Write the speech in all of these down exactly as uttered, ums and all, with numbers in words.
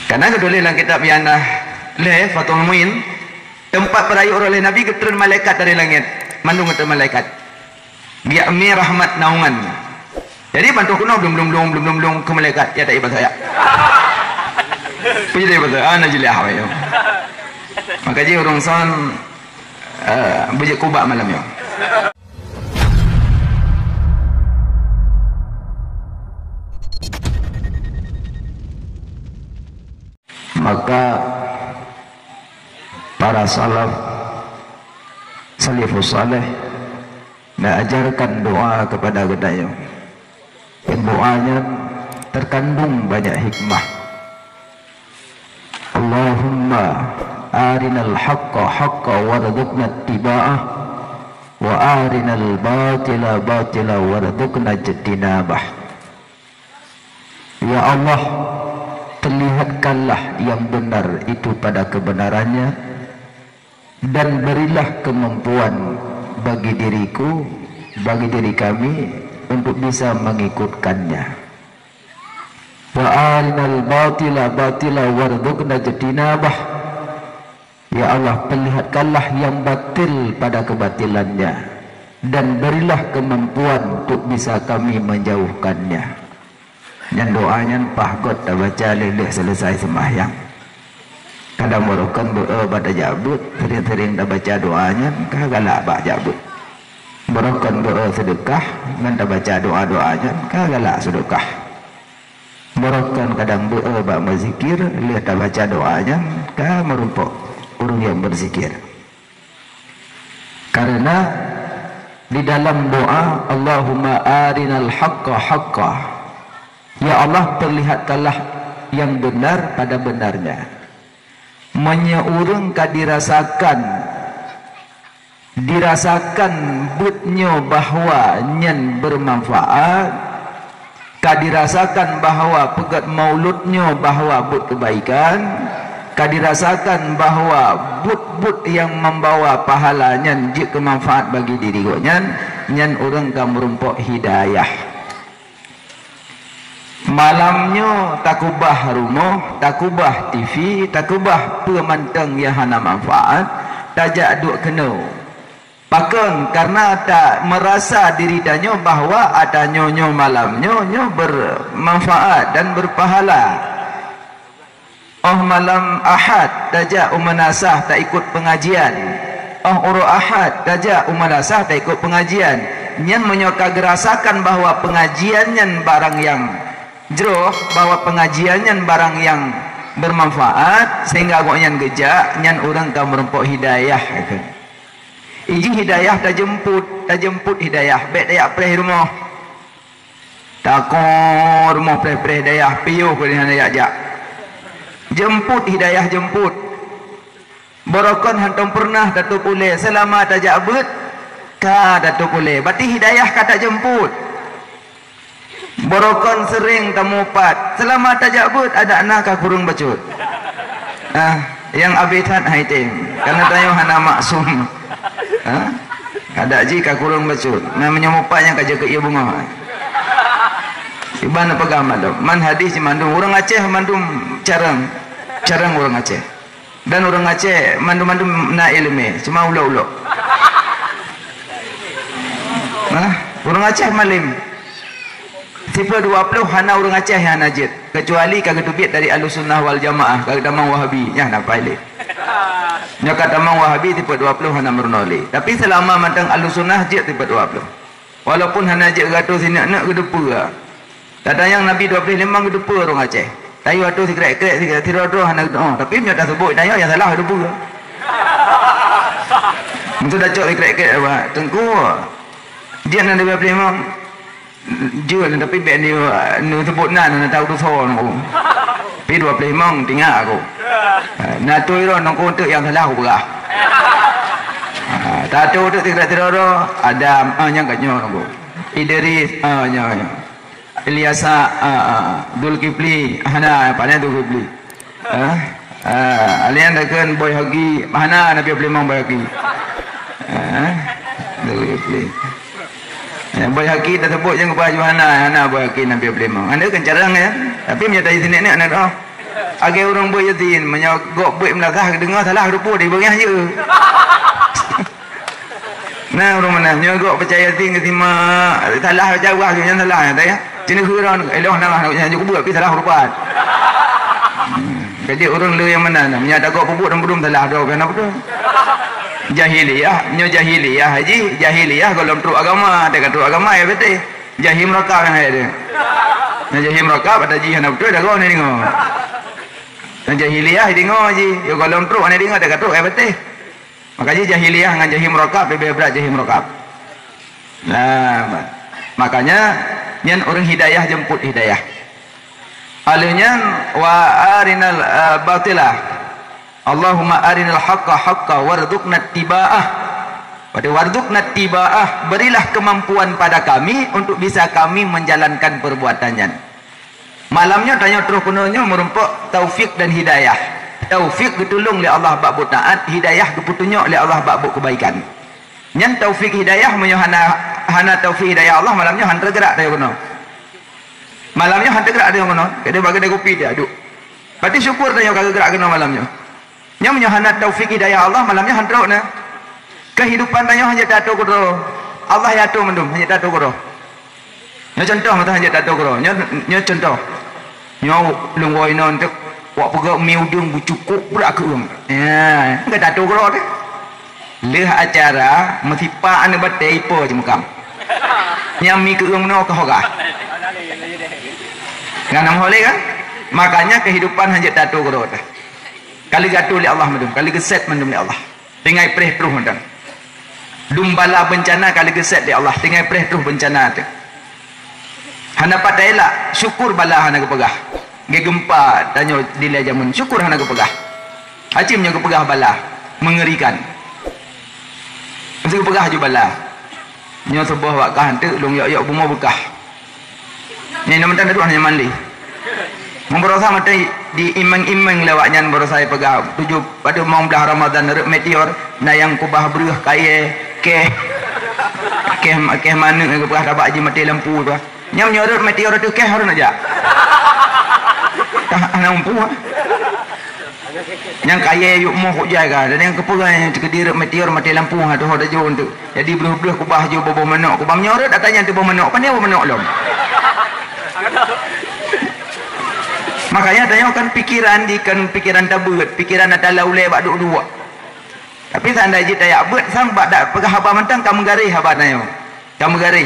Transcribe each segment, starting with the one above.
Karena geutuléh lam kitab nyang na lhèe, Fathul Muin, teumpat peurayeuk roh lé Nabi geutreun malaikat dari langét, mandum geutreun malaikat. Geujak mé rahmat naungan. Jadi, bantuh keunoe blum, blum, blum, blum, blum, blum, keu malaikat, ya, tak ié bahasa, ya. Peue jadi bahasa, ah, na jeulaih, apa, ya. Maka jih ureueng son, eh, beujeuet kubak malam nyoe. Maka para salaf, salafus saleh, neuajarkan doa kepada geutanyoe. Dan doa nyan terkandung banyak hikmah. Allahumma arinal haqqa haqqa warzuqna ittiba'ah, wa arinal batila batila warzuqna ijtinabah. Ya Allah, perlihatkanlah yang benar itu pada kebenarannya, dan berilah kemampuan bagi diriku, bagi diri kami, untuk bisa mengikutkannya. Wa arinal batila batila warzuqna ijtinabah. Ya Allah, perlihatkanlah yang batil pada kebatilannya, dan berilah kemampuan untuk bisa kami menjauhkannya. Nyan doa nyan paih göt tabaca lheuh-lheuh selesai seumahyang. Kadang barokon beu-e bak tajak beuet, sering-sering tabaca doa nyan, ka galak bak jak beuet. Barokon beu-e seudeukah, ngon tabaca doa-doa nyan, ka galak seudeukah. Barokon kadang beu-e bak meuzikir, lheuh tabaca doa nyan, ka meurumpok ureueng nyang beuzikir. Karena di dalam doa, "Allahumma arinal haqqa haqqa." Ya Allah, perlihatkanlah yang benar pada benarnya. Meunyoe ureueng ka dirasakan, dirasakan beuet nyoe bahwa nyan beumanfaat, ka dirasakan bahwa peugöt maulud nyoe bahwa buet keubaikan, ka dirasakan bahwa buet-buet nyang membawa pahala nyan jeuet keu manfaat bagi diri gobnyan, nyan ureueng ka meurumpok hidayah. Malam nyoe takubah rumoh, takubah T V, takubah peue mantong nyang hana manfaat, tajak duek keunoe. Pakon? Karena ta-, meurasa diri tanyoe bahwa atanyoe nyoe malam nyoe, nyoe bermanfaat dan berpahala. Óh malam Ahad tajak u meunasah taikot peungajian. Óh uroe Ahad tajak u meunasah taikot peungajian. Nyan meunyoe ka geurasakan bahwa peungajian nyan barang nyang jroh, bahwa peungajian nyan barang nyang bermanfaat, sehingga gobnyan geujak, nyan ureueng ka meurumpok hidayah, kheun. Iji hidayah tajeumpot, tajeumpot hidayah, bèk tajak preh rumoh. Takot rumoh preh-preh hidayah, piôh keu hana jak-jak. Jeumpot hidayah, jeumpot. Barokon hantom peureunah tatôb ulèe, seulama tajak beuet ka tatôb ulèe. Berarti hidayah ka tajeumpot. Barokon seuréng tamupat, seulama tajak beuet adak na ka kureueng bacut. Ah, nyang abéh that hai tem, karena tanyoe hana maksum. Ha? Adak jih ka kureueng bacut. Na meunyoe mupat nyang ka jeuet keu ié beungoh. Iban peugah mandum, man hadis mandum ureueng Aceh mandum carông, carông ureueng Aceh. Dan ureueng Aceh mandum-mandum na ileumèe, cuma ulok-ulok. Nah, ureueng Aceh malém. Tipe dua ploh hana ureueng Aceh nyang hana jeuet, kecuali ka geuteubiet dari Ahlussunnah wal Jamaah, ka geutamong Wahabi, nyan na pailé. Nyoe ka tamong Wahabi tipe dua ploh hana meurunoe lé. Tapi seulama mantong Ahlussunnah jeuet tipe dua ploh. Walaupun hana jeuet geuatô sineuk-neuk geuteupeue. Tatanyong Nabi dua ploh limong geuteupeue ureueng Aceh. Tayue atô sikrek-krek, sikrek sidroe-droe hana geuteupeue. Tapi meunyoe taseubut tanyoe nyang salah geuteupeue. Meunyoe tacok sikrek-krek awak, Teungku, jeuet na dua ploh limong. Jeuet, tapi bèk ni, neuseubut nan, hana tau tusoe nangku. Pi dua ploh limong tinggai aku. Ha, na tui roh nangku teuk nyang salah aku peugah. Ha, tatu teuk tiga tiro roh, Adam, ah, nyang ka nyoe nangku. Idris, ah, nyoe, nyoe. Ilyasa, ah, ah, ah. Zulkifli, hana, pandai Zulkifli. Ha? Ha, alian takheun Boy Haki, hana Nabi Abdul Imam Boy Haki. Ha? Boy Haki. Ya, Boy Haki tersebut yang kepada Yohana, hana Boy Haki Nabi Abdul Imam. Anda kan carang ya. Tapi menyertai sini ni anak doa. Lagèe ureueng beuet Yasin, meunyoe gob beuet meulasah, deungoe salah rupa di beungèh jeuet. Nah, ureueng meunan, nyoe gob peucaya Yasin keu simak, salah baca wah, nyan salah, ya, tak ya? Cina keu ureueng, eh, lôn salah, nyan jeuet beuet, tapi salah rupa. Hmm, ka jeuet ureueng le nyang meunan, meunyoe tagob peubuet dan belum salah, dua kena beutôi. Jahiliyah, nyoe jahiliyah, haji, jahiliyah, gohlom trok agama, teuka trok agama, ya, beutôi. Jahim rakab nyang hai dia. Nah, jahim rakab, ada jih hana beutôi, dah goh ni tengok. Nah, jahiliyah, tengok ji. Ya, gohlom trok, hana tengok, teuka trok, ya, beutôi. Maka jih jahiliyah ngan jahim rakab, lebih berat jahim rakab. Nah, makanya, nyan ureueng hidayah jemput hidayah. Aleuh nyan, wa arinal, eh, batila. Allahumma arinal haqqa haqqa warzuqna tiba'ah. Pada warzuqna tiba'ah, berilah kemampuan pada kami untuk bisa kami menjalankan perbuatan nyan. Malam nyoe tanyoe troh keunoe nyoe meurumpok taufik dan hidayah. Taufik geutulông lé Allah bak buet taat, hidayah geupeutunyok lé Allah bak buet keubaikan. Nyan taufik hidayah, meunyoe hana, hana taufik hidayah Allah, malam nyoe han teugerak tanyoe keunoe. Malam nyoe han teugerak tanyoe keunoe, keuneuk bak keudè kupi teuh duek. Berarti syukur tanyoe ka geugrak keunoe malam nyoe. Nyoe meunyoe hana taufik hidayah Allah, malam nyoe han trok na. Kehidupan tanyoe hana jeuet tato keudroe. Allah nyang ato mandum, hana jeuet tato keudroe. Nyoe contoh mata hana jeuet tato keudroe. Nyoe, nyoe contoh. Nyoe lôn woe inoe enteuk wak peugah mi udeueng beucukôp brat keueung. Ya, enggak tato keudroe teuh. Lheueh acara, meusipak aneuk batèe ipo jimeukam. Nyang mi keueung noe keu hoga. Ngan nam holé kan? Makanya kehidupan hana jeuet tato keudroe teuh. Ka lheueh geuato lé Allah mandum, ka lheueh geuset mandum lé Allah. Tinggai preh troh mantong. Dum bala beuncana ka lheueh geuset lé Allah, tinggai preh troh beuncana teuh. Hana pat taelak, syukur bala hana geupeugah. Geugeumpa tanyoe dilèe jameun, syukur hana geupeugah. Aci meunyoe geupeugah bala, mengerikan. Meusti geupeugah ju bala. Nyoe suboh wak kah eunteuk lôn yok-yok bumoe beukah. Nyan mantong dua nyoe mandi. Meubaroesa mantong di imeng-imeng lé awak nyan baroesa peugah tujoh pada limong blaih Ramadan rot meteor, na nyang kubah breueh kayèe, kèh, kèh, kèh manok nyang geupeugah tabak jimaté lampu tu. Nyang meunyoe rot meteor tu kèh harôh neujak. Tah hana mampu, ha. Nyang kayèe yôh moh kujai ka, dan nyang keupeue nyang teukeudi rot meteor maté lampu ha tuho dajo tu. Jadi breueh-breueh kubah ju boh manok, kubah meunyoe rot ata nyan teuboh manok, pane boh manok lom. Makanya tanyoe kan pikiran jih kan pikiran tabeuet, pikiran ata laulée bak duek-duek. Tapi seandai jih tayak beuet sang bak dak peugah haba mantong ka meugaréh haba tanyoe. Ka meugaréh.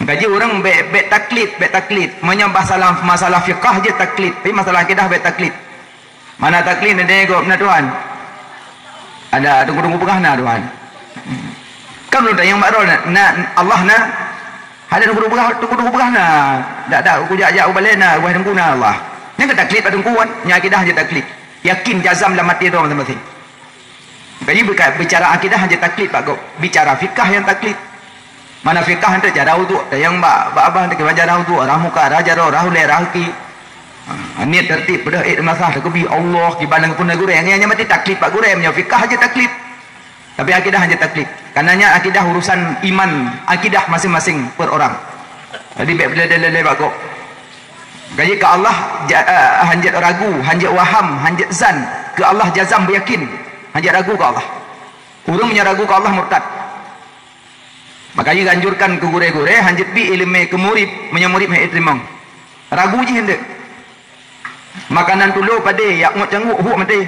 Gaji ureuëng bèk, bèk taklid, bèk taklid. Meunyoe masalah, masalah fiqah jeuet taklid, tapi masalah akidah bèk taklid. Mana taklid na deh gob na Tuhan. Ada tunggu-tunggu peugah na Tuhan. Kan ulôn tanyong bak droe na, na Allah na. Ada tunggu-tunggu peugah, tunggu-tunggu peugah na. Dak, dak kujak-jak ubalée na, ubah teungku na Allah. Nyang ka taklid bak teungku kan, nyang akidah jeuet taklid. Yakin jazam lam até droe maséng-maséng. Jadi bika-, bicara akidah hana taklid bak gob, bicara fikah nyang taklid. Mana fikah tu cara uduk, tayang bak, bak abah tu kiban cara uduk, rah muka, rah jaroe, rah ulée, rah kaki. Ha, niet tertib, peudeuh ék masa teukeubih Allah, kiban lam keupeue gurée, nyan meusti taklid bak gurée, meunyoe fikah hana taklid. Tapi akidah hana taklid. Karena nyan akidah urusan iman, akidah masing-masing per orang. Jadi bèk beulée-lée bak gob. Gaji keu Allah ja-, eh, hanjeuet ragu, hanjeuet waham, hanjeuet zan. Keu Allah jazam beuyakin, hanjeuet ragu keu Allah. Ureuëng meunyoe ragu keu Allah murtad. Makajih geuanjurkan keu gurée-gurée hanjeuet bi iéleumé keu murit meunyoe murit hana teurimong. Ragu jih hanjeuet. Makanan tulo padé, yak ngot cangguek huek maté.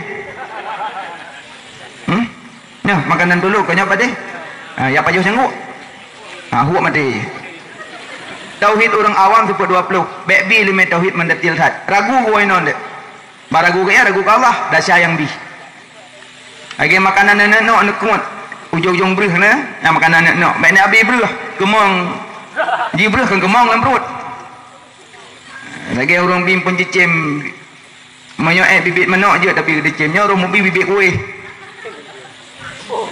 Hmm? Nyoh, makanan tulo keu nyoe padé. Ha, yak pajoh cangguek. Ha, huek maté. Tauhid ureuëng awam seupôt dua ploh. Bèk bi iéleumé tauhid meudetil that. Ragu geuwoe inoe dek. Bah ragu keu nyan, ragu keu Allah, desya nyang bi. Lagée makanan neuk-neuk neuk kuet, ujong-ujong breueh na, na makanan neuk-neuk. Bèk na abi breueh, keumong. Ji breueh kan keumong lam pruet. Lagée ureuëng bi pun cicém, meunyoe ék bibit manok jeuet tapi cicém, nyoe ureuëng mubi bibit kuéh.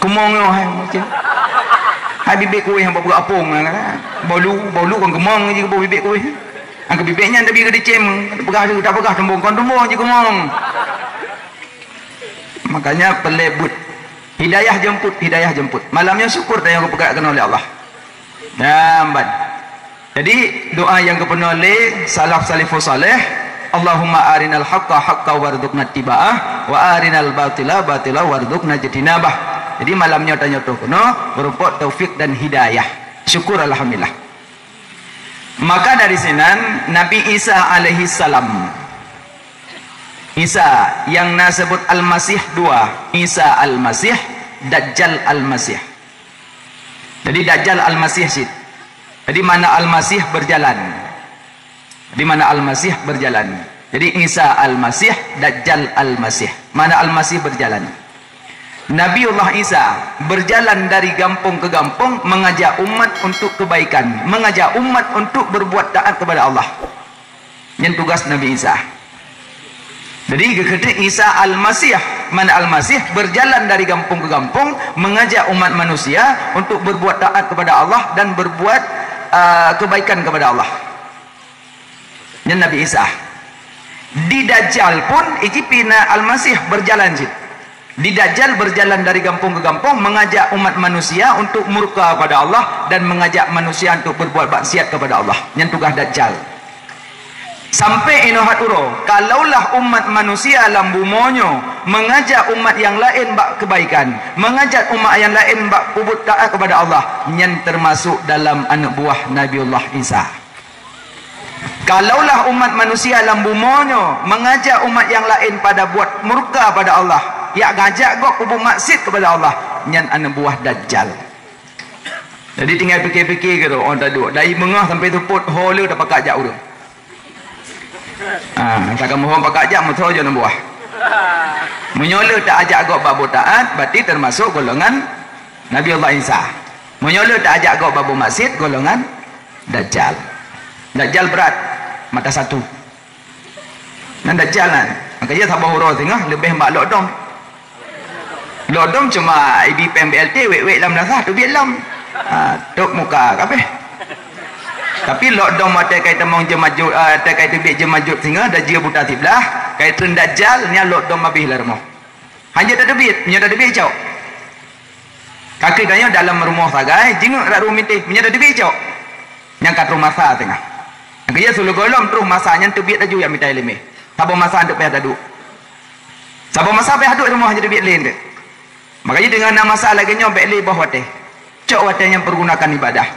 Keumong nyoe hai macam. Hai bibit kuéh nyang bak apong na, bolu, bolu kon keumong ji bibit kuéh. Angka bibit nyan tapi keu cicém, peugah tu tak peugah tumbong kon tumbong ji keumong. Makanya peureulée buet. Hidayah jemput, hidayah jemput. Malam nyoe syukur tanyoe geupeugah keunoe lé Allah. Nyan ban. Jadi doa nyang geupeunoh lé salaf salafus saleh, Allahumma arinal haqqa haqqa warzuqna tiba'ah, wa arinal batila batila warzuqna jtinabah. Jadi malam nyoe tanyoe tuh keunoe, beureumpok taufik dan hidayah. Syukur alhamdulillah. Maka dari sinan Nabi Isa alaihi salam, Isa nyang na seubut Al-Masih dua, Isa Al-Masih, Dajjal Al-Masih. Jadi Dajjal Al-Masih cit. Jadi makna Al-Masih berjalan. Di mana Al-Masih berjalan. Jadi Isa Al-Masih, Dajjal Al-Masih. Mana Al-Masih berjalan. Nabiullah Isa berjalan dari gampông ke gampông mengajak umat untuk kebaikan, mengajak umat untuk berbuat taat kepada Allah. Nyan tugas Nabi Isa. Jadi geukheun Isa Al-Masih, mana Al-Masih berjalan dari gampông ke gampông mengajak umat manusia untuk berbuat taat kepada Allah dan berbuat uh, kebaikan kepada Allah. Nyan Nabi Isa. Di Dajjal pun iji pina Al-Masih berjalan cit. Di Dajjal berjalan dari gampông ke gampông mengajak umat manusia untuk murka kepada Allah dan mengajak manusia untuk berbuat maksiat kepada Allah. Nyan tugas Dajjal. Sampai inoe hat uroe, kalaulah umat manusia lam bumoe nyoe mengajak umat yang lain bak kebaikan, mengajak umat yang lain bak peubuet taat kepada Allah, nyan termasuk dalam aneuk buah Nabiullah Isa. Kalaulah umat manusia lam bumoe nyoe mengajak umat yang lain pada buat murka pada Allah, yak ngajak gob peubuet maksiat kepada Allah, nyan aneuk buah Dajjal. Jadi tinggai pikir-pikir ke tu, oh taduk dari beungoh sampai tupot ho le tapakat jak ureueng. Ha, takkan mohon pakat jak meusoe jeuet aneuk buah. Meunyoe le tak ajak gob bak buet taat, berarti termasuk golongan Nabi Allah Isa. Meunyoe le tak ajak gob bak buet maksiat, golongan Dajjal. Dajjal berat, mata satu. Nan Dajjal nan. Maka ia saboh uroe singoh leubeh bak lok dom. Lok dom cuma ibi péng B L T wék-wék lam dasar teubiet lom. Ha, tok muka kabeh. Tapi lok dom watèe kai tamong jeumajut, ah, watèe kai teubiet jeumajut singoh dan jeuet buta siblah, kai treun Dajjal nya lok dom habéh lam rumoh. Hana tateubiet, meunyoe tateubiet cok. Kaki tanyoe dalam rumoh sagai, jingeuk rot rumoh mité, meunyoe tateubiet cok. Nyang ka troh masa teungoh. Nyang keu jeuet sigohlom troh masa nyan teubiet laju jak mita iéleumé. Saboh masa teuk payah taduek. Saboh masa payah duek rumoh hana teubiet lé teuk. Maka jih deungon na masa lagèe nyoe bèk lé boh watèe. Cok watèe nyan peugunakan ibadah.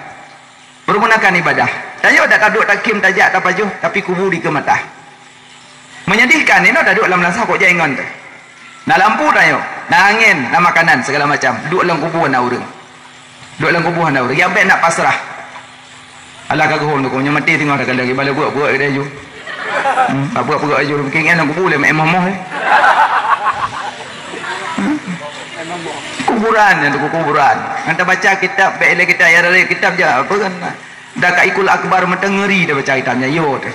Peugunakan ibadah. Tanyoe dak taduek takhém tajak tapajoh tapi kubu dikeue mata. Menyedihkan, inoe taduek lam lasah kok jai ngon teuh. Na lampu tanyoe, na angén, na makanan segala macam. Duek lam kubu na ureueng. Duek lam kubu hana ureueng. Nyang bèk nak pasrah. Alah ka geuhom tu, nyoe maté singoh dah kala lagi bala buet-buet kedai ju. Hmm, tak buet-buet ju. Mungkin nyan kubu lé mak emoh-moh. Hmm. Kuburan nyan tu kuburan. Ngan tabaca kitab, bèk lé kitab, ya lé kitab je apa kan. Dah ka ikul akbar meuteungeri dah baca kitab nyan, yo teuh.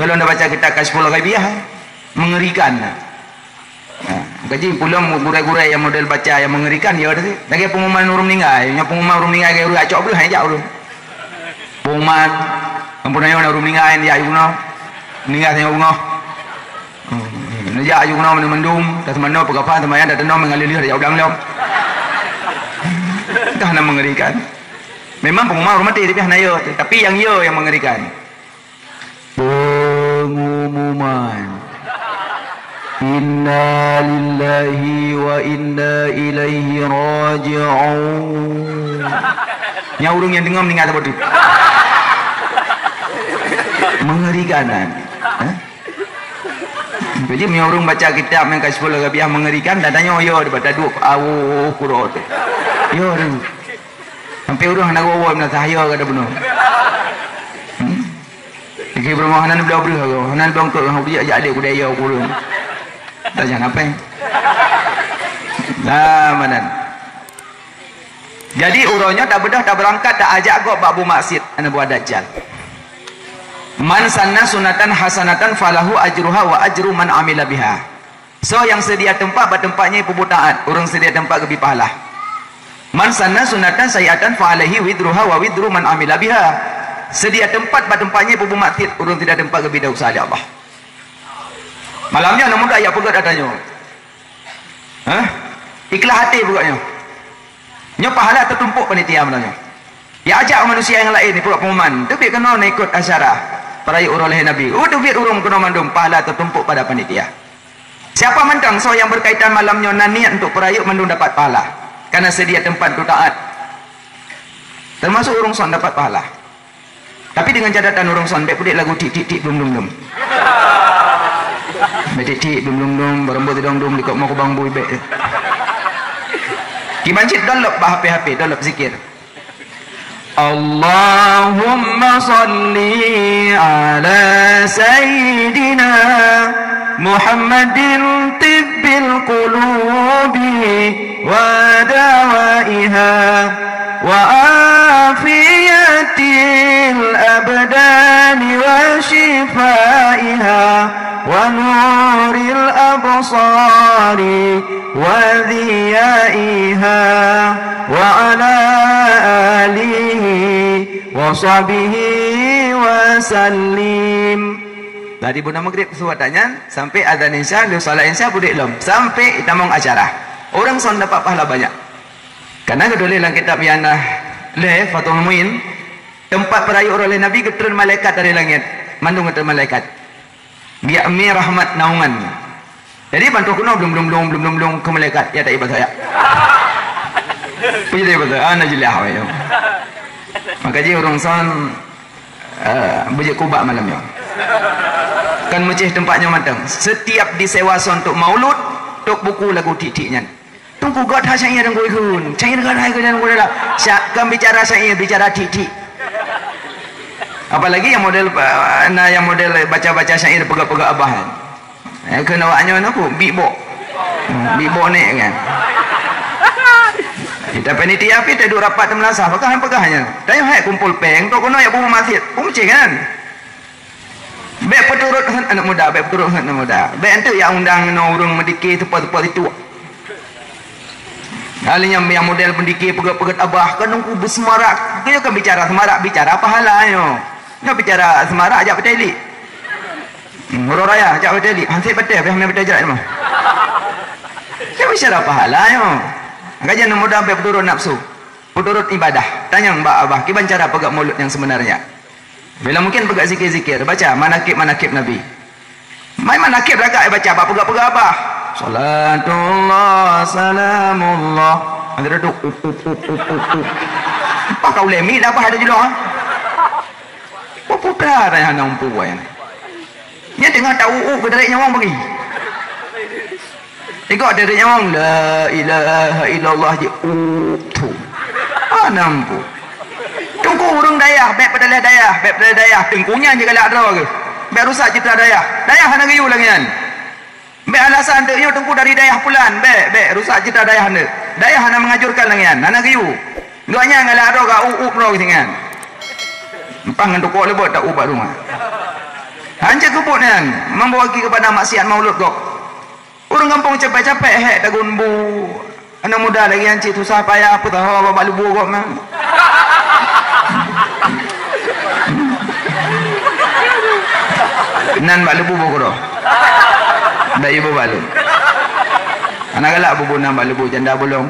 Kalau dah baca kitab Kasyful Ghaibiyah, mengerikan. Ha, gaji pulang gurèe-gurèe nyang model baca nyang mengerikan, ya, lagèe pengumuman ureueng meninggai. Nyang pengumuman ureueng meninggai, gaya ureueng acok beuh, jak ureueng. Pengumuman, ampun ayo na ureueng meninggai, ya, ayo bunoe. Meninggai, saya bunoe. Hmm, ya, ayo bunoe, mandum-mandum, dah semanoe, peugah, sama yang dah tenang, mengalir, ya, ulang lom. Dah nak mengerikan. Memang pengumuman ureueng maté, tapi hana ya, tapi yang ya yang mengerikan. Pengumuman. Inna lillahi wa inna ilaihi raji'un. Nyang ureueng nyang deungoe meuninggai saboh teuk. Mengerikan kan? Hah? Jadi meunyoe ureueng baca kitab nyang Kasyful Ghaibiyah mengerikan, dan tanyoe yo daripada duek awuh kuro tu. Yo tu. Sampai ureueng hana woe-woe meunan sahaya ka bunoe. Hmm? Lagi beureumoh hana neubloe breuh aku, hana neubloe eungkôt, hana neubloe jak adék kudai ya aku ureueng. Tak jangan apa. Nah, manan. Jadi uroe nyoe tabeudôh tabeurangkat taajak gob bak bu maksiet aneuk buah Dajjal. Man sanna sunatan hasanatan falahu ajruha wa ajru man amila biha. Soe nyang seudia teumpat bak teumpat nyan peubuet taat, ureueng seudia teumpat geubri pahala. Man sanna sunatan sayyi'atan fa alaihi wizruha wa wizru man amila biha. Seudia teumpat bak teumpat nyan peubuet maksiet, ureueng seudia teumpat geubri desya lé Allah. Malam nyoe aneuk muda jak peugöt ata nyoe. Hah? Ikhlas até peugöt nyoe. Nyoe pahala teutumpôk panitia malam nyoe. Ya ajak manusia nyang laén peubuet pengumuman, teubiet keunoe na ikot acara. peurayeuk uroe lahé Nabi. Uh, teubiet ureuëng keunoe mandum, pahala teutumpôk pada panitia. Siapa mantong soe nyang berkaitan malam nyoe na niet untuk peurayeuk, mandum dapat pahala. Karena sedia tempat untuk taat. Termasuk ureuëng son dapat pahala. Tapi dengan catatan ureuëng son, bék peuduek lagu tik, tik, tik, blum, blum, blum. Bék tik, tik, blum, blum, blum, barambot sidong dum, likot mo kubang bui bék. Kiban cit download bak H P-H P, download zikir. Allahumma salli ala sayyidina Muhammadin tibbil qulubi wa dawaiha wa afiyatil abdani wa shifaiha wa nuril absari wa dhiyaiha wa ala alihi wa sahbihi wa sallim. Dari bunoe maghrib suwat nyan sampai azan isya, lheueh salat isya peuduek lom, sampai tamong acara. Ureuëng son dapat pahala banyak. Karena geutuléh lam kitab nyang na lhée, Fathul Muin, teumpat peurayeuk uroe lahé Nabi geutreun malaikat dari langét, mandum geutreun malaikat. Biak mi rahmat naungan. Jadi bantuh keunoe blum, blum, blum, blum, blum, blum, keu malaikat. Ya tak ibadah ya. Puji daripada, ah, najilah, wahai. Maka jih ureuëng son, eh, beujeuet kubak malam nyoe. Kan meucéh teumpat nyoe mantong. Setiap disewa son untuk maulud, untuk buku lagu tik-tik nyan. Teungku gét that syair Teungku ikheun. Syair gét that ikheun Teungku dah. Sya-, kan bicara syair, bicara tik-tik. Apalagi yang model, eh, na yang model baca-baca syair peugah-peugah abah. Eh, kheun awak nyoe na ku, beatbox. Hmm, beatbox ni kan. Kita panitia pi teuduek rapat teumeulasah, peugah-peugah nyan. Tayue hai kumpul péng, tok keunoe ya bubu masjid. Peumincéh kan? Bék peuturot heuet aneuk muda, bék peuturot heuet aneuk muda. Bék enteuk ya undang nyoe ureuëng meudike teupot-teupot itu. Kali nyang, nyang model meudike peugét-peugét abah, kan Teungku beuseumarak. Keu nyoe kan bicara seumarak, bicara pahala nyoe. Nyoe bicara seumarak jak Peuteuli. Hmm, uroe raya jak Peuteuli. Hanse Peuteuli, pih mé Peuteuli jak mah. Nyoe bicara pahala nyoe. Gajan aneuk muda bék peuturot nafsu. Peuturot ibadah. Tanyong bak abah, kiban cara peugét maulud nyang seubeunarnya. Bila mungkin peugah zikir-zikir, baca manakib-manakib Nabi. Mai manakib lagak baca bak peugah-peugah abah. Salatullah, salamullah. Ada tu up, up, up, up, up, up. Apa kau lemi dah abah ada julong, ha? Peputra dah hana umpu buat nyan. Nyan teungoh ta-up-up keu tarék nyawong bagi. Tengok dari nyawong, "La ilaha illallah," je, "Uh, tu." Hana mampu. Teungku ureuëng dayah, bék peudaléh dayah, bék peudaléh dayah. Teungku nyan je galak droe geuh. Bék rusak citra dayah. Dayah hana geuyue lagée nyan. Bék alasan teuk nyoe teungku dari dayah pulan. Bék, bék rusak citra dayah nyoe. Dayah hana mengajurkan lagée nyan. Hana geuyue. Gobnyan galak droe gak up-up droe geuh singan. Empah ngon tukok leubot ta-up bak rumoh. Hanjeuet keubuet nyan, membawa gaki kepada maksiat maulud gob. Ureuëng gampông capek-capek hék tagun bu. Aneuk muda lagée nyan cit susah payah peutaho bak lubue gob nyan. Nan bak lubue boh keudroe. Dak ié boh bak lôn. Hana galak bubu nan bak lubue janda bolong.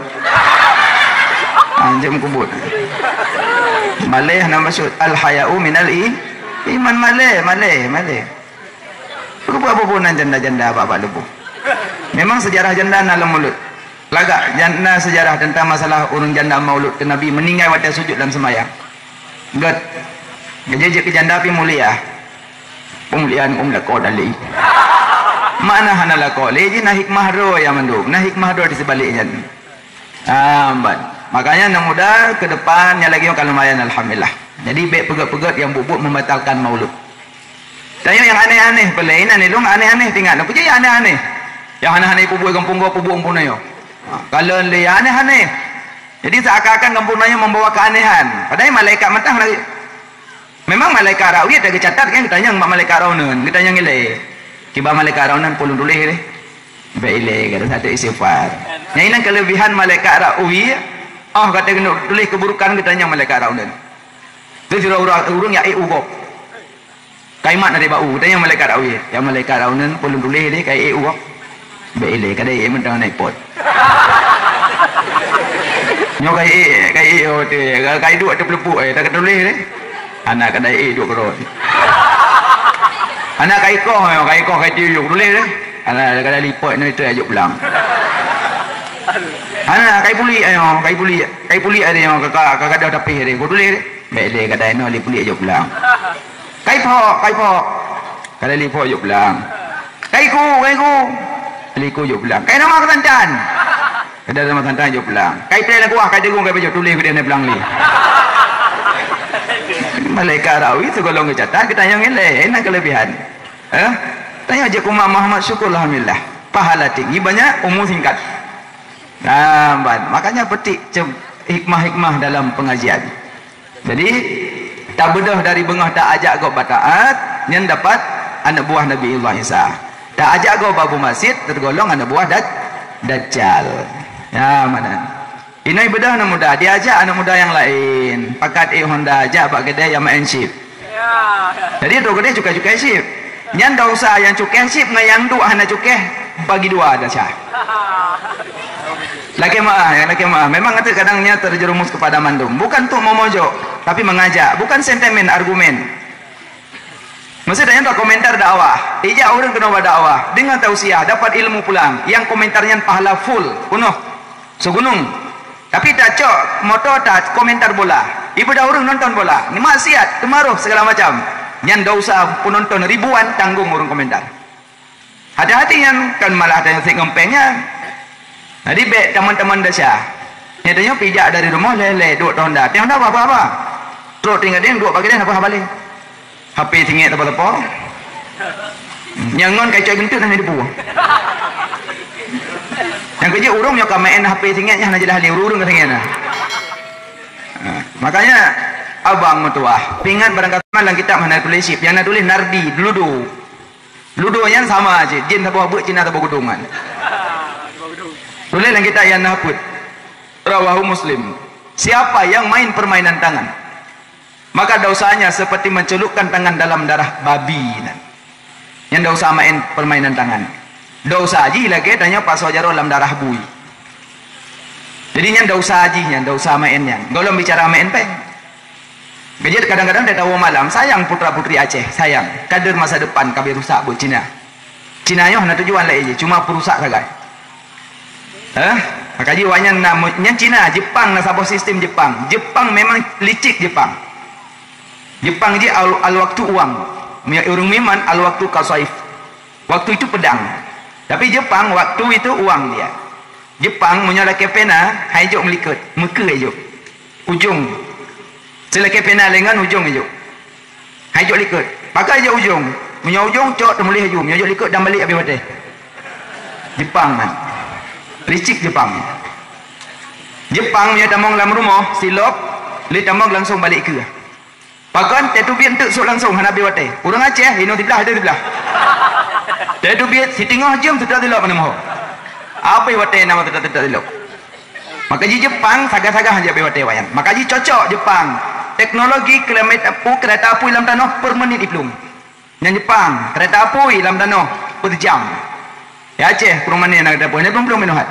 Anjeuem kubut. Malée hana maksud. Al-haya'u minal i-, iman, malée, malée, malée. Peue bubu nan janda-janda bak, bak lubue. Memang sejarah janda na lam maulud. Lagak jan-, na sejarah tentang masalah ureuëng janda maulud keu Nabi meuninggai watée sujut lam seumayang. Gét. Jadi jeuet keu janda pi mulia. Peumuliaan um lakoe dalé. Mana hana lakoe lé jih na hikmah droe ya mandum. Na hikmah droe di sibalik nyan. Ah, ban. Makanya aneuk muda ke depan nyang lagée nyoe ka lumayan, alhamdulillah. Jadi bék peugét-peugét nyang buet-buet membatalkan maulud. Tanyoe nyang aneh-aneh, peulée inan ilong aneh-aneh tingat. Peue jih nyang aneh-aneh? Nyang hana-hana ipubuet gampông gob pubuet gampông nyoe. Ha, kalon lé nyang aneh-aneh. Jadi seakan-akan gampông nyoe membawa keanehan. Padahai malaikat mantong lagi. Memang malaikat Ra'wi geuteucatat kan, geutanyong bak malaikat Ra'unan, geutanyong ilée. Kiban malaikat Ra'unan peue lôn tuléh deh. Bék ilée, gata satu istighfar. Nyang inan kelebihan malaikat Ra'wi, oh gata keuneuk tuléh keburukan geutanyong malaikat Ra'unan. Terus ureuëng, ureuëng nyang ék u gob. Kaimat dari bak u, tanyong malaikat Ra'wi. Ya malaikat Ra'unan, peue lôn tuléh deh, ka ék u gob. Bék ilée, ka dai ék mantong na ipoh. Nyoe ka ék, ka ék, oh, teuh, ka, ka ék duek ateueh peuleupok, eh, tak tuléh deh. Hana ka dai ék duek keudroe. Aneuk ka ikoh, ayo, ka ikoh, ka itiup, tuléh deh. Aneuk ka lipot nyoe itu ajuk pulang. Aneuk ka ipulik, ayo, ka ipulik, ka ipulik ada nyoe, ka, ka, ka gadoh tapi ada. Ku tuléh deh. Baik deh, kata inoe lipot ajuk pulang. Ka ipok, ka ipok. Ka lipot ajuk pulang. Ka iku, ka iku. Ka iku ajuk pulang. Ka inoe mah keusantan. Kada ada masalah, tanjong pulang. Kai teh lagu ah, kai degung, kai baju tuléh, kai dia pulang li. Malaikat rawi segolong geucatat, geutanyong ilée, na kelebihan. Eh? Tanya je kuma Muhammad syukur alhamdulillah. Pahala tinggi banyak, umur singkat. Nah, ban. Makanya petik cem- hikmah-hikmah dalam pengajian. Jadi, tabeudôh dari beungoh taajak gob bak taat, nyan dapat aneuk buah Nabi Allah Isa. Taajak gob bak bumasit, tergolong aneuk buah daj-, dajjal. Ya, mana? Inoe beudôh aneuk muda, diajak aneuk muda nyang laén. Pakat ék Honda, jak bak keudè nyang maén chip. Jadi, trok keudè cukai-cukai chip. Nyan dosa nyang cukéh chip ngon nyang duek hana cukéh bagi dua desya. Lakée meu'ah, ya, lakée meu'ah. Memang kadang-kadang nyan terjerumus kepada mandum. Bukan untuk memojok, tapi mengajak. Bukan sentimen, argumen. Maksud nyan komentar dakwah. Ijak ureuëng keunoe bak dakwah. Deungon tausiah, dapat ilmu pulang. Nyang komentar nyan pahala full, penuh. Segunung. Tapi tacok moto ta komentar bola. Ibadah ureuëng nonton bola. Ni maksiat, teumaroh segala macam. Nyan dosa penonton ribuan tanggung ureuëng komentar. Hati-hati nyan kan malah ada nyang sik ngempeng nyan. Jadi bek teman-teman desya. Nyan tanyoe pijak dari rumoh lé-lé duek Honda. Teuh Honda apa-apa. Trok tinggal deng duek bagi deng apa balik. H P singét teupeu-teupeu. Nyang ngon kacai geuntut hana dipu. Nyang keujeuet ureuëng nyoe ka main H P singét nyan hana jeulaih lé ureuëng-ureuëng singét nah. Ha, makanya abang meutuah, pingat barangkasoe lam kitab hana tuléh chip, nyang na tuléh nardi, ludo. Ludo nyan sama cit, jin saboh beuk Cina saboh gudong kan. Tuléh lam kitab nyang na peuet. Rawahu Muslim. Siapa yang main permainan tangan, maka dosanya seperti mencelupkan tangan dalam darah babi. Nyan dosa main permainan tangan. Dosa jih lagée tanyoe pasoe jaroe lam darah bui. Jadi nyan dosa jih nyan, dosa main nyan. Golom bicara main péng. Jadi kadang-kadang dia tahu malam, sayang putra-putri Aceh, sayang. Kader masa depan ka rusak buet Cina. Cina nyoe hana tujuan laén jih, cuma peurusak sagai. Eh? Maka jih awaknyan na mu-, nyan Cina, Jepang na saboh sistem Jepang. Jepang memang licik Jepang. Jepang jih al, al waktu uang. Meunyoe ureuëng iman al waktu kasaif. Waktu itu pedang. Tapi Jepang waktu itu uang dia. Jepang meunyoe lakée pena, hai jok meulikot, meukeue jok. Ujong. Silakée pena lengan ujong jok. Hai jok likot. Pakai jok ujong. Meunyoe ujong cok teumuléh aju, meunyoe jok likot dan balik habéh watée. Jepang kan. Licik Jepang. Jepang meunyoe tamong lam rumoh, silop, lé tamong langsung balik keue. Pakon teutubiet teuk sôk langsung hana habéh watée. Ureuëng Aceh inoe siblah, inoe siblah. Teutubiet siteungoh jeuem seutôt silop hana moho. Habéh watée nama seutôt-seutôt silop. Maka jih Jepang saga-saga hana habéh watée wayan. Maka jih cocok Jepang. Teknologi kilometer pu kereta apui lam tanoh per menit iplueng. Nyan Jepang, kereta apui lam tanoh per jam. Ya Aceh, kurang mana nak dapat. Ni belum belum minum hat.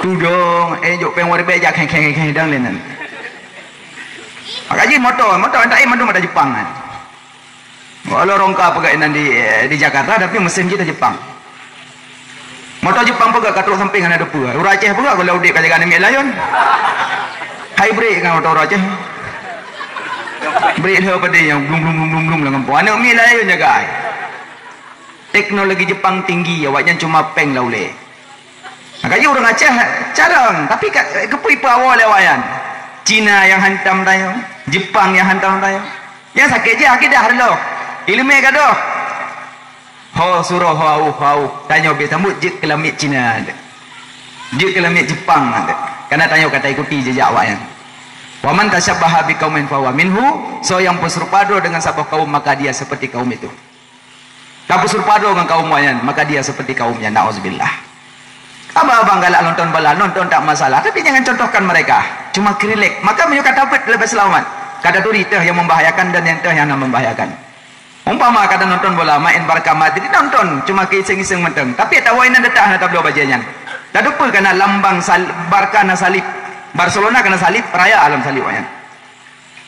Tudong, eh jok peng warbe jak kheng kheng kheng dang lenan. Maka jih motor, motor tak eh mandum ada Jepang kan. Walau rongka pegai nan di eh, di Jakarta tapi mesin kita Jepang. Motor Jepang peugah ka trok samping hana depa. Ureuëng Aceh peugah kalau udép ka jaga aneuk miet layon. Hybrid kan motor ureuëng Aceh. Brek lheueh pada yang blum blum blum blum blum lam kampung. Aneuk miet layon jaga ai. Teknologi Jepang tinggi, awaknyan cuma peng laulé. Maka jih ureuëng Aceh carong, tapi ka geupui peuawa lé awaknyan. Cina yang hantam tanyoe, Jepang yang hantam tanyoe. Yang sakét jih akidah reuloh. Ileumé gadoh. Ho suroh ho auh ho auh. Tanyoe bie sambot jeuet keu lamiet Cina. Jeuet keu lamiet Jepang. Karena tanyoe ka taikuti jejak awaknyan. Wa man tasyabbaha biqaumin fahuwa minhu. Soe nyang peuserupa droe dengan saboh kaum maka dia seperti kaum itu. Ka peuserupa droe ngon kaum awaknyan maka dia seperti kaumnya. Nauzubillah. Abang-abang galak nonton bola, nonton tak masalah, tapi jangan contohkan mereka. Cuma keu rilek. Maka meunyoe ka tabeuet leubeh seulamat. Ka taturi teuh nyang membahayakan dan nyang teuh nyang hana membahayakan. Umpama ka nonton bola, main Barca Madrid, nonton cuma keu iseng-iseng mantong. Tapi tawoe inan detak hana tabloe bajée nyan. Tadupa kana lambang sal, Barca na salib, Barcelona kana salib, raya alam salib nyan.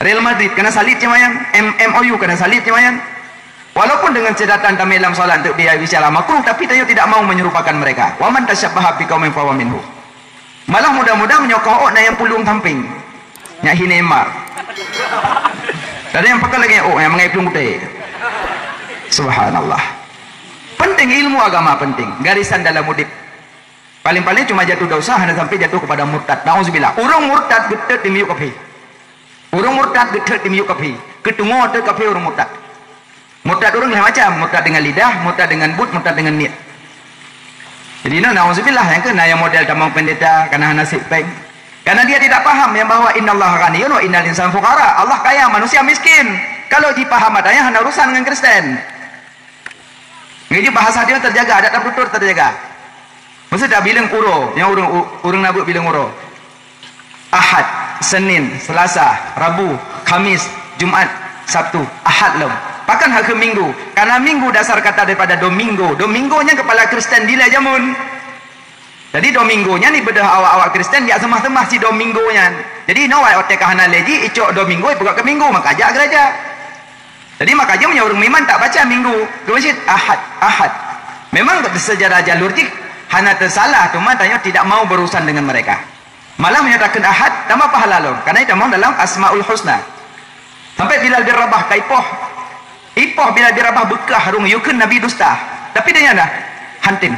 Real Madrid kana salib cuma nyan, M, M O U kana salib cuma nyan. Walaupun dengan catatan tamé lam salat untuk bicara makruh, tapi tanyoe tidak mau menyerupakan mereka. "Wa man tasyabbaha biqaumin fahuwa minhu." Malah mudah-mudahan meunyoe keu ôk na nyang pulung sampéng. Nyak hi Neymar. Ada nyang pakon lagèe ôk nyang mangat pulung kutéh. Subhanallah. Penting ilmu agama penting. Garisan dalam udép. Paling-paling cuma jatuh dosa, hana sampai jatuh kepada murtad. Nauzubillah. Ureuëng murtad geutet di miyueb kafé. Ureuëng murtad geutet di miyueb kafé. Keutungoe teuk kafé ureuëng murtad. Murtad ureuëng lhèe macam, murtad dengan lidah, murtad dengan buet, murtad dengan niet. Jadi, na, nauzubillah, nyang keu na nyang model tamong pendeta, kana hana sipeng. Karena dia tidak paham yang bahwa innallaha ghaniyun wa innal insana fuqara. Allah kaya, manusia miskin. Kalau jipaham adanya hana urusan dengan Kristen. Ngeujeuet bahasa dia terjaga, adat dan tutur terjaga. Maksud dah bileueng uroe, nyang ureuëng, ureuëng na beuet bileueng uroe. Ahad, Senin, Selasa, Rabu, Khamis, Jumat, Sabtu, Ahad lom. Pakon hakeu Minggu? Karena Minggu dasar kata daripada domingo. Domingo nyan kepala Kristen dilèe jameun. Jadi domingo nyan ibadah awak-awak Kristen jak seumah-seumah si domingo nyan. Jadi inoe watèe ka hana lé jih, icok domingo ipeugah keu Minggu, maka jak gereja. Jadi maka jih meunyoe ureuëng meuiman tak baca Minggu, keu masjid Ahad, Ahad. Memang secara jalur jih hana tersalah, cuma tanyoe tidak mau berurusan dengan mereka. Malah meunyoe takheun Ahad, tambah pahala lom, karena itamong dalam Asmaul Husna. Sampai Bilal bin Rabah ka ipoh. Ipoh Bilal bin Rabah beukah rung yukheun Nabi dusta. Tapi dia nyan dah hantin.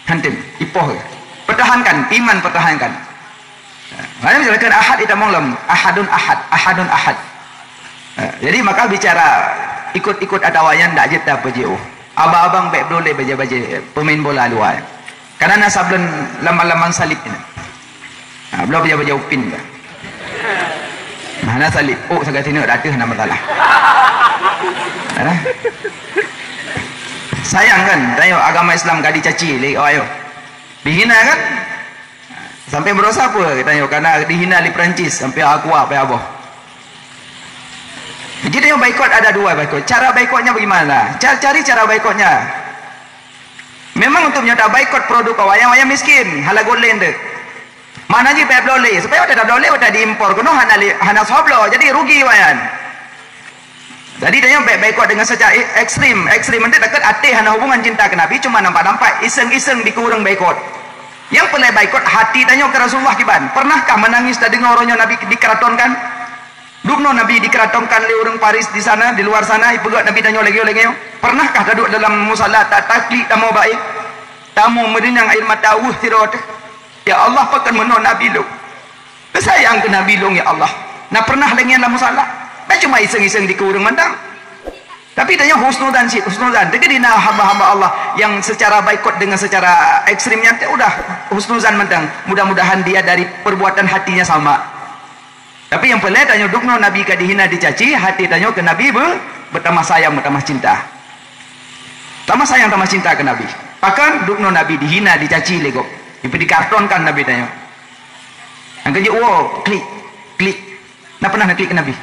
Hantin. Ipoh. Pertahankan, iman pertahankan. Maknanya misalkan Ahad itamong lom, Ahadun Ahad, Ahadun Ahad. Ha, jadi maka bicara ikut-ikut atawa nyan dak jeuet tapeujiôh. Abang-abang bèk bloe lé bajèe-bajèe pemain bola luwa. Karena na sablon laman-laman salib nyan. Ha, bloe bajèe-bajèe Upin ka. Nah, na salib. Oh, sagai sineuk dak teuh na masalah. Ha? Sayang kan, tanyoe agama Islam ka dicaci lé awak nyoe. Dihina kan? Sampai berosa apa tanyoe, karena dihina lé Perancis, sampai aku apa ya boh. Jadi tanyoe baikot ada dua baikot. Cara baikotnya bagaimana? Ca-, cari cara baikotnya. Memang untuk nyoe tabaikot produk awak nyan, awak nyan miskin, hana golen deh. Mana jih bèk bloe lé, supaya watèe tabloe lé, watèe diimpor keunoe hana lé, hana soe bloe, jadi rugi awak nyan. Jadi tanyoe bèk baikot dengan secara e-, ekstrim. Ekstrim nanti takheun até hana hubungan cinta keu Nabi, cuma nampak-nampak iseng-iseng dikeue ureuëng baikot. Nyang peureulèe baikot hati tanyoe keu Rasulullah kiban. Pernahkah menangis tadeungoe uroe nyoe Nabi dikeratonkan? Dubnoe Nabi dikeratonkan lé ureuëng Paris di sana, di luar sana, ipeugah Nabi tanyoe lagèe-lagèe. Pernahkah taduek dalam musala ta-, taklik tamong bak ie? Tamong meurinyang air mata weueh sidroe teuh. Ya Allah, pakon meunoe Nabi lôn. Sayang keu Nabi lôn, ya Allah. Na pernah lagèe nyan lam musala? Bèk cuma iseng-iseng dikeue ureuëng mantong. Tapi tanyoe husnuzan cit, husnuzan. Jadi na hamba-hamba Allah yang secara baikot dengan secara ekstrim nyan teuh udah husnuzan mantong. Mudah-mudahan dia dari perbuatan hatinya sama. Tapi nyang peureulèe tanyoe dubnoe Nabi ka dihina dicaci, hati tanyoe keu Nabi be-, bertambah sayang, bertambah cinta. Tambah sayang, tambah cinta keu Nabi. Pakon dubnoe Nabi dihina dicaci lé gob. Ipeudikeratonkan Nabi tanyoe. Nyang keujeuet woe, klik, klik. Na pernah naklik keu Nabi?